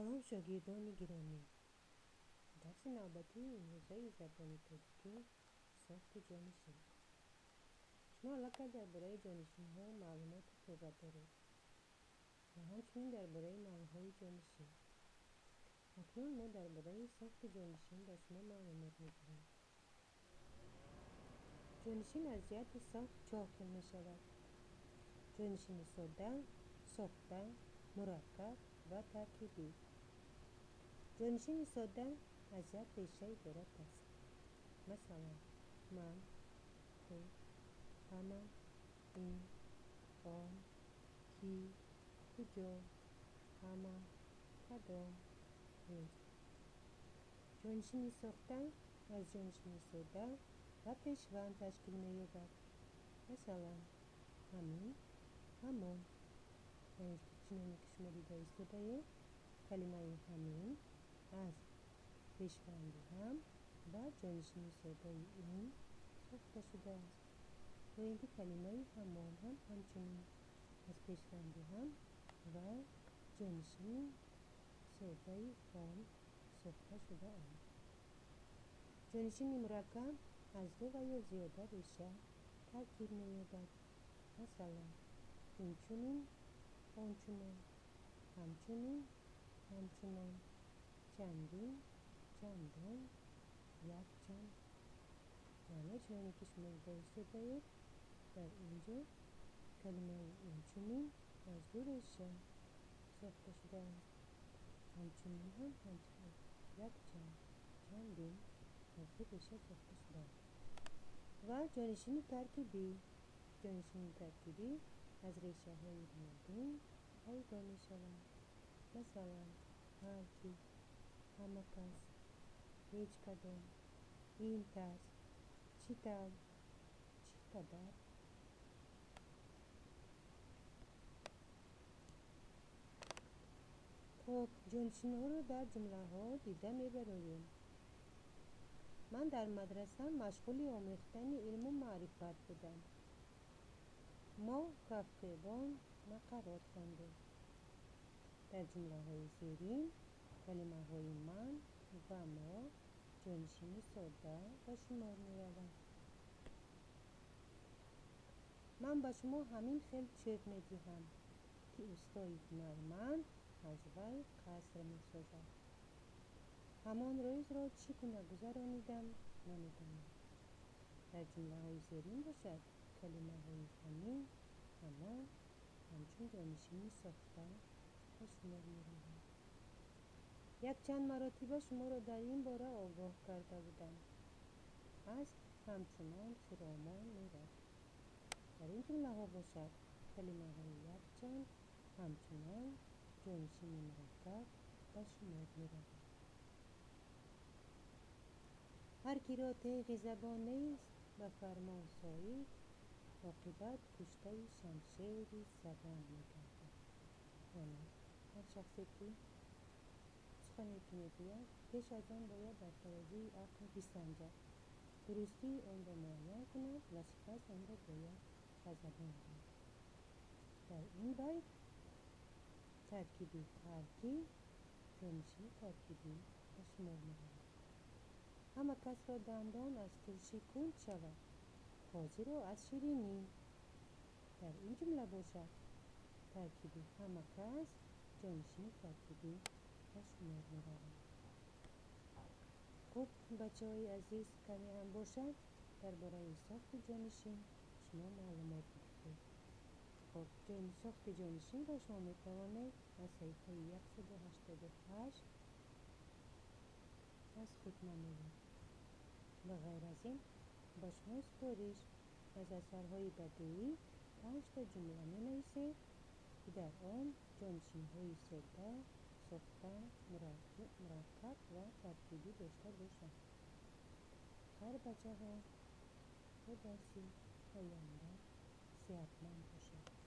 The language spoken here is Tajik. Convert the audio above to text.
Салом, шогирдони гиромӣ! Дарси навбатии имрӯзаи забони тоҷикӣ: сохти ҷонишин. Шумо аллакай дар бораи ҷонишинҳо маълумоти пурра доред ва ҳамчунин дар бораи навъҳои ҷонишин. Акнун мо дар бораи сохти ҷонишин ба шумо маълумот медиҳем. Ҷонишин аз ҷиҳати сохт чор хел мешавад: ҷонишини сода, сохта, мураккаб ва таркибӣ. Ҷонишини сода аз як реша иборат аст. Масалан, ман, ту, ҳама, ин, он, кӣ, куҷо, ҳама, кадом, ҳеҷ. Ҷонишини сохта аз ҷонишини сода ва пешванд ташкил меёбад. Масалан, ҳамин, ҳамон. Яъне чуноне ки шумо дида истодаед, калимаи ҳамин аз пешванди ҳам ва ҷонишини содаи ин сохта шудааст. Ё ин ки калимаи ҳамон ҳам ҳамчунин аз пешванди ҳам ва ҷонишини содаи он сохта шудаанд. Ҷонишини мураккаб аз ду ва ё зиёда реша таркиб меёбад. Масалан, инчунин, ончунон, ҳамчунин, ҳамчунон, чандин, чандон, якчанд. Яъне чуноне ки шумо дида истодаед, дар ин ҷо калимаи инчунин аз ду реша сохта шудааст. Ҳамчунин ҳам ҳамчунин, якчанд, чандин аз ду реша сохта шудааст. Ва ҷонишини таркибӣ. Ҷонишини таркибӣ аз решаҳои гуногун пайдо мешаванд. Масалан, ҳар ки, ҳама кас, ҳеҷ кадом, ин тарз, чӣ тавр, чӣ қадар. Хуб, ҷонишинҳоро дар ҷумлаҳо дида мебароем. Ман дар мадраса машғули омӯхтани илму маърифат будам. Мо кафкӯбон нақарот хондем. Дар ҷумлаҳои зерин калимаҳои ман ва мо ҷонишини сода ба шумор мераванд. Ман ба шумо ҳамин хел чӯб медиҳам, ки устои ҳунарманд аз вай қаср месозад. Ҳамон рӯзро чӣ гуна гузаронидам, намедонам. Дар ҷумлаҳои зерин бошад, калимаҳои ҳамин, ҳамон ҳамчун ҷонишини сохта ба шумор мераванд. Якчанд маротиба шуморо дар ин бора огоҳ карда будам. Асп ҳамчунон хиромон мерафт. Дар ин ҷумлаҳо бошад, калимаҳои якчанд, ҳамчунон ҷонишини мураккаб ба шумор мераванд. Ҳар киро теғи забон нест, ба фармон соиб, оқибат куштаи шамшери забон мегардад. Яъне ҳар шахсе ки сухане ки мегӯяд, пеш аз он бояд дар тарозуи ақл бисанҷад, дурустии онро муайян кунад ва сипас онро бояд ба забон орад. Дар ин байт таркиби ҳар ки ҷонишини таркибӣ ба шумор меравад. Ҳама касро дандон аз туршӣ кунд шавад, қозиро аз ширинӣ. Дар ин ҷумла бошад, таркиби ҳама кас ҷонишини таркибӣ ба шумор меравад. Хуб, бачаҳои азиз, каме ҳам бошад, дар бораи сохти ҷонишин шумо маълумот гирифтед. Хуб, сохти ҷонишинро шумо метавонед аз саҳифаи 188 аз худ намоед. Ба ғайр аз ин, ба шумо супориш: аз асарҳои бадеӣ 5та ҷумла менависед, ки дар он ҷонишинҳои сода, сохта, мураккаб ва таркибӣ дошта бошанд. Хайр, бачаҳо, то дарси оянда сиҳатманд бошед.